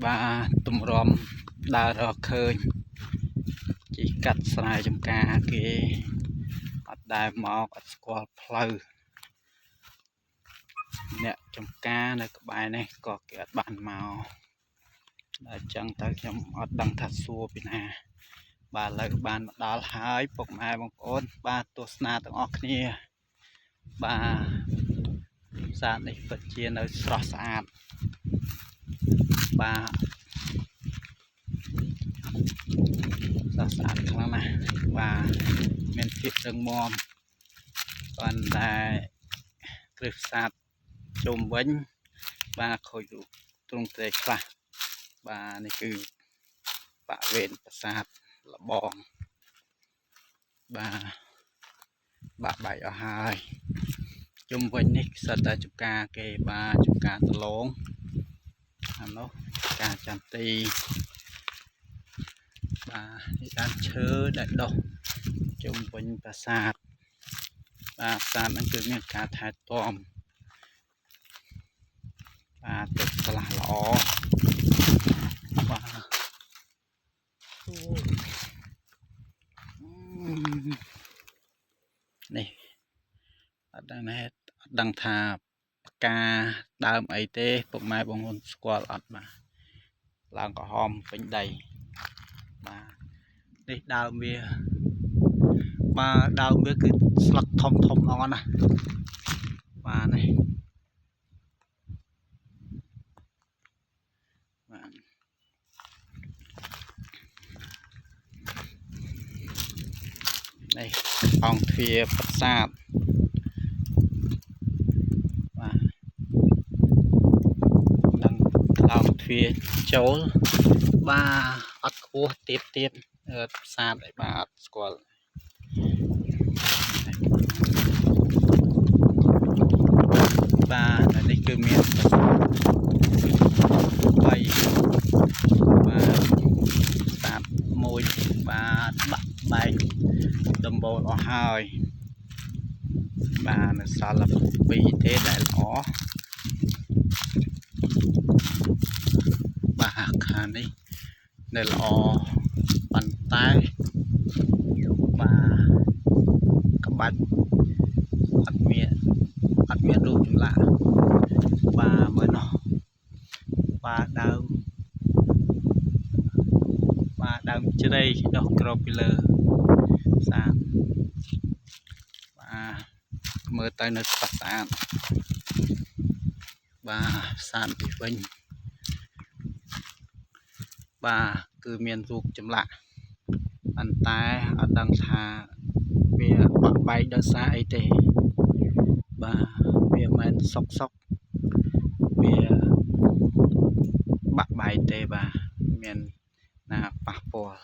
បាទទម្រាំដើររកឃើញជីកាត់ស្រែចំការគេអត់ដែលមកអត់ស្គាល់ផ្លូវអ្នកចំការនៅក្បែរនេះក៏គេអត់បានមកដល់អញ្ចឹងទៅខ្ញុំអត់ដឹងថាសួរពីណាបាទឥឡូវបានមកដល់ហើយពុកម៉ែបងប្អូនបាទទស្សនាទាំងអស់គ្នាបាទផ្សារនេះពិតជានៅស្រស់ស្អាតបាទស្រស់ស្អាតខ្លាំងណាស់បាទមានភាពរឹងមាំប៉ុន្តែគ្រឹះផ្សារជុំវិញបាទខូចរូបទ្រង់ទ្រាយខ្លះបាទនេះគឺបរិវេណប្រាសាទលបងបាទបាក់បែកអស់ហើយជុំវិញនេះសិតតែចំការគេបាទចំការដលងអានោះការចន្ទីបាទនេះដើមឈើដែលដុះជុំវិញប្រាសាទបាទប្រាសាទហ្នឹងគឺមានការថែទាំបាទទឹកឆ្លាស់ល្អបាទអូនេះអត់ដឹងណែអត់ដឹងថាផ្កាដើមអីទេពុកម៉ែបងប្អូនស្គាល់អត់បាទឡើងក្រហមពេញដីបាទនេះដើមវាបាទដើមវាគឺស្លឹកធំធំល្អណាស់បាទនេះបាទនេះអង្គទ្វារប្រាសាទបាទនឹងឡើងទ្វារចូលបាទអត់ខ្ពស់ទៀបទៀបប្រាសាទអីបាទអត់ស្គាល់បាទនេះគឺមានប្រាសាទ3បាទប្រាសាទមួយបាទបាក់បែកដំបូលអស់ហើយបាទនៅសល់2ទេដែលល្អបាទខាងនេះនៅល្អប៉ុន្តែបាទក្បាច់អត់មានរូបចម្លាក់បាទមើលនោះបាទដើមបាទដើមជ្រៃដុះក្របពីលើផ្សារបាទមើលទៅនៅស្រស់ស្អាតបាទផ្សារនេះវិញបាទគឺមានរូបចម្លាក់ប៉ុន្តែអត់ដឹងថាវាបាក់បែកដោយសារអីទេបាទវាមិនសុកសុកវាបាក់បែកទេបាទមានណាប៉ះពាល់